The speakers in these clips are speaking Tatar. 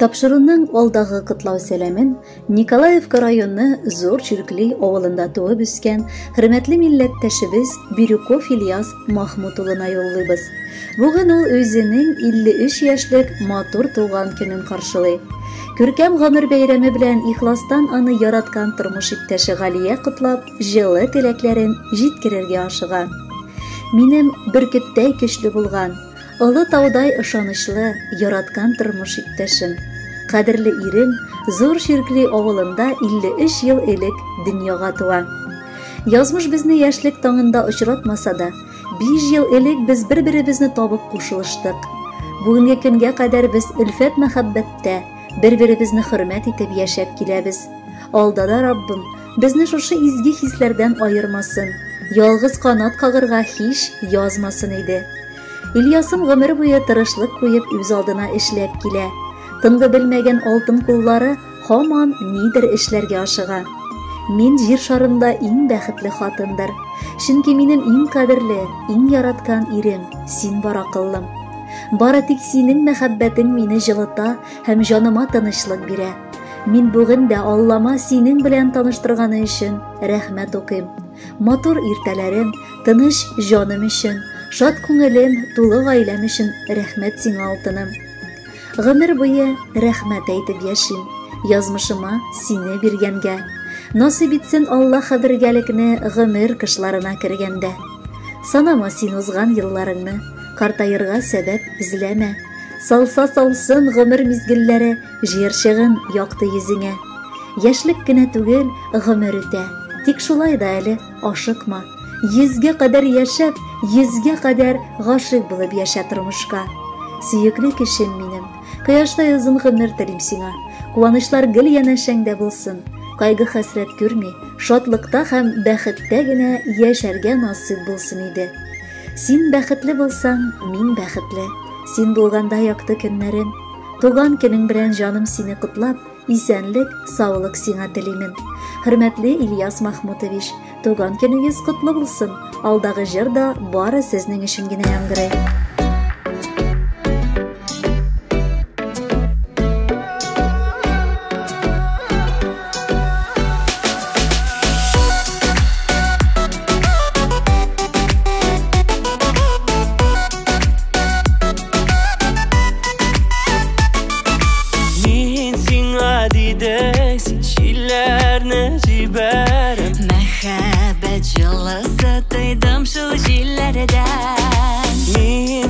Тапшыруның алдагы котлау сәламен Николаевка районы Зур Чиркли авылында туып үскән хөрмәтле милләттәшебез Бирюков Ильяс Махмут улына юллыйбыз. Бүген ул үзенең 53 яшьлек матур туган көнен каршылый. Күркәм гомер бәйрәме белән ихластан аны яраткан тормыш иптәше Галия котлап, җылы теләкләрен җиткерергә ашыга. Минем бөркеттәй көчле булган, Олы таудай ышанычлы, яраткан тормыш иптәшем, кадерле ирем Зур Чиркли авылында 53 ел элек дөньяга туа. Язмыш безне яшьлек таңында очратмаса да, 5 ел элек без бер-беребезне табып кушылыштык. Бүгенге көнгә кадәр без өлфәт мәхәббәттә, бер-беребезне хөрмәт итеп яшәп киләбез. Алда да Раббым безне шушы изге хисләрдән аермасын, ялгыз канат кагырга һич язмасын иде. Ильясым гомер буе тырышлык куеп үз алдына эшләп килә. Тынгы белмәгән алтын куллары һаман нидер эшләргә ашыга. Мин җир шарында иң бәхетле хатындыр. Чөнки минем иң кадерле, иң яраткан ирем, син бар акыллым. Бары тик синең мәхәббәтең мине җылыта һәм җаныма тынычлык бирә. Мин бүген дә Аллама синең белән таныштырганы өчен рәхмәт укыйм. Матур иртәләрем, тыныч җаным өчен, шат күңелем, тулы гаиләм өчен рәхмәт сиңа, алтыным. Гомер буе рәхмәт әйтеп яшим, язмышыма сине биргәнгә. Насыйп итсен Аллаһ бергәлекне гомер кышларына кергәндә. Санама син узган елларыңны, картаерга сәбәп эзләмә. Салса салсын гомер мизгелләре җыерчыгын якты йөзеңә. Яшьлек кенә түгел, гомер үтә. Тик шулай да әле ашыкма. Йөзгә кадәр яшәп, йөзгә кадәр гашыйк булып яшә тормышка. Сөекле кешем минем, кояштай озын гомер телим сиңа. Куанычлар гел янәшәңдә булсын. Кайгы-хәсрәт күрми, шатлыкта һәм бәхеттә генә яшәргә насыйп булсын иде. Син бәхетле булсаң, мин бәхетле. Син булганда якты көннәрем. Туган көнең белән җаным сине котлап, исәнлек, саулык сиңа телимен. Хөрмәтле Ильяс Махмутович, туган көнегез котлы булсын. Алдагы җыр да бары сезнең өчен генә яңгырый. Мин сиңа дидең, син җилләрне җибәреп. Мәхәббәт җылысы тойдым шул җилләрдән. Мин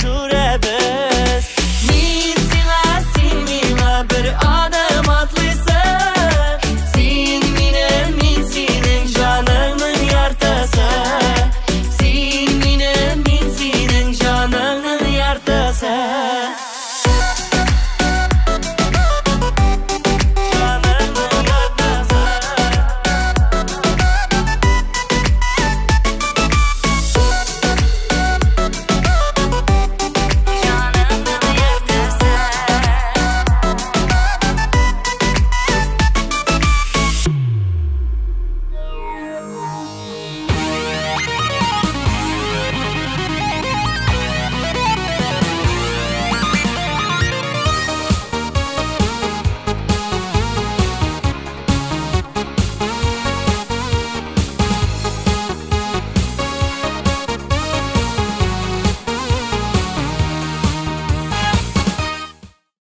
Сурәт.